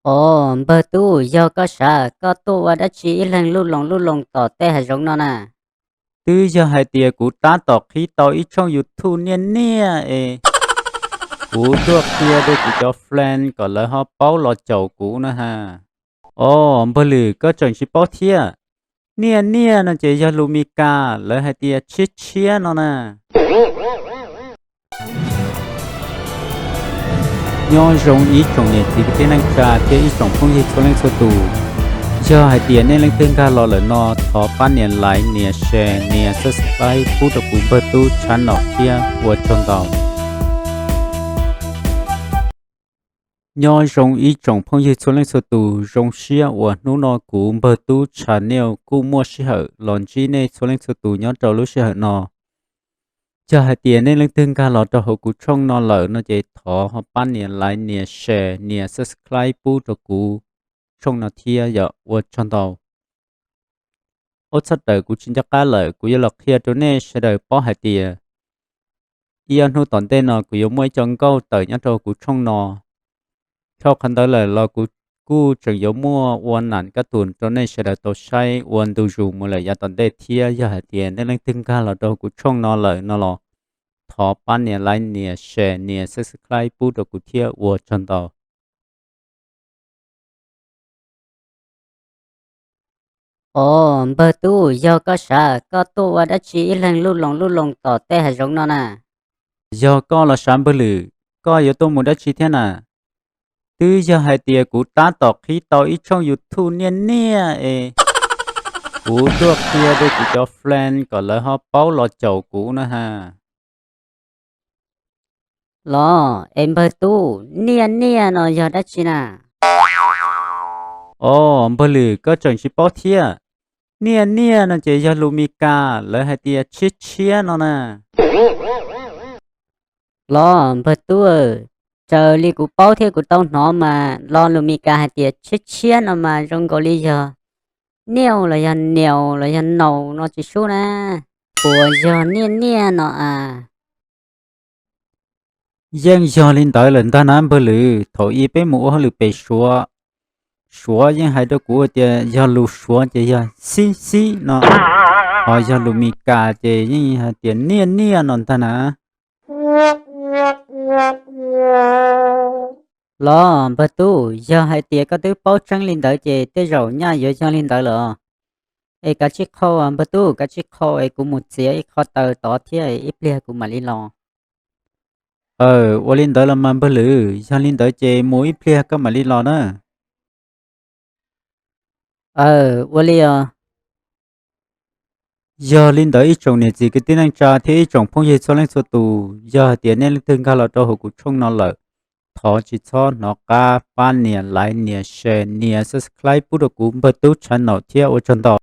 Os, npawg tub, yog koj sav, koj tuaj ua dab tsi ib leeg luj loos luj loos tom tej hav zoov no na? Twb yog hais tias kuv tab tom qhib tau ib tshooj YouTube niaj niaj es kuv tuaj qhia rau kuv cov friend kom lawv ho paub los caum kuv na ha. Os, npawg Lwm, koj tseem tsis paub thiab. Niaj niaj no ces yog lus Mis Kas lawv hais tias tshiab tshiab no na. Nyob zoo ib tsoom niam txiv kwv tij neej tsa thiab ib tsoom phooj ywg txhua leej txhua tus, yog hais tias nej leej twg nkag los lawm no, thov pab nias like, nias share, nias subscribe pub rau kuv npawg tub channel thiab ua tsaug ntau. Nyob zoo ib tsoom phooj ywg txhua leej txhua tus, zoo siab uas hnub no kuv npawg tub channel kuj muaj sij hawm los ntsib nej txhua leej txhua tus nyob rau lub sij hawm no. Yog hais tias nej leej twg nkag los rau hauv kuv tshooj no lawm no ces thov ho pab nias like, nias share, nias subscribe pub rau kuv tshooj no thiab yom, ua tsaug ntau. Ua txhob rawm kuv tsis nco qab lawm, kuv yuav los qhia rau nej sawv daws paub hais tias ib ob hnub tom ntej no kuv yuav muaj ib co nkauj tawm nyob rau kuv tshooj no. Dhau qhov ntawd lawm los kuv kuj tseem yuav muaj ua nam kab tus rau nej sawv daws tau saib ua ntu zus mus lawm yav tom ntej thiab. Yog hais tias nej leej twg nkag los rau kuv tshooj no lawm no los thov pab nias like, nias share, nias subscribe pub rau kuv thiab ua tsaug ntau. Os, npawg tub, yog koj sav, koj tuaj ua dab tsi ib leeg luj loos luj loos tom tej hav zoov no na? Yog koj los sav npawg Lwm, koj yuav tuaj mus dab tsi thiab na? Twb yog hais tias kuv tab tom qhib tau ib tshooj YouTube niaj niaj es kuv tuaj qhia rau kuv cov friend kom lawv ho paub los caum kuv na ha. Los es npawg tub, niaj niaj no yog dab tsi na? Os, npawg Lwm, koj tseem tsis paub thiab. Niaj niaj no ces yog lus Mis Kas lawv hais tias tshiab tshiab no na. Los npawg tub, raws li kuv paub thiab kuv tau hnov mas lo lus Mis Kas hais tias tshiab tshiab no mas zoo nkaus li yog niau los yog niaus los yog naus no tsis sub na. Puas yog niaj niaj no a? Yeej yog li ntawd lawm ntag na npawg Lwm. Thaum ub peb mus ua hauj lwm pem Suav, Suav yeej hais rau kuv tias yog lus Suav ces yog xib xib no, ho yog lus Mis Kas ces yeej hais tias niaj niaj no ntag na. Los npawg tub, yog hais tias koj twb paub tseeb li ntawd ces tej zaum nyaj yuav yog li ntawd lawm. Es kav tsij qhau npawg tub, kav tsij qhau es kuv mus txiav ib qho taws tod thiab ib pliag kuv mam li los. Aw, ua li ntawd los mas npawg Lwm, yog li ntawd ces mus ib pliag koj mam li los na. Aw, ua li os. Yog li ntawd ib tsoom niam txiv kwv tij neej tsa thiab ib tsoom phooj ywg txhua leej txhua tus, yog hais tias nej leej twg nkag los rau hauv kuv tshooj no lawm, thov tsis txhob hnov qab pab nias like, nias share, nias subscribe pub rau kuv npawg tub channel thiab ua tsaug ntau.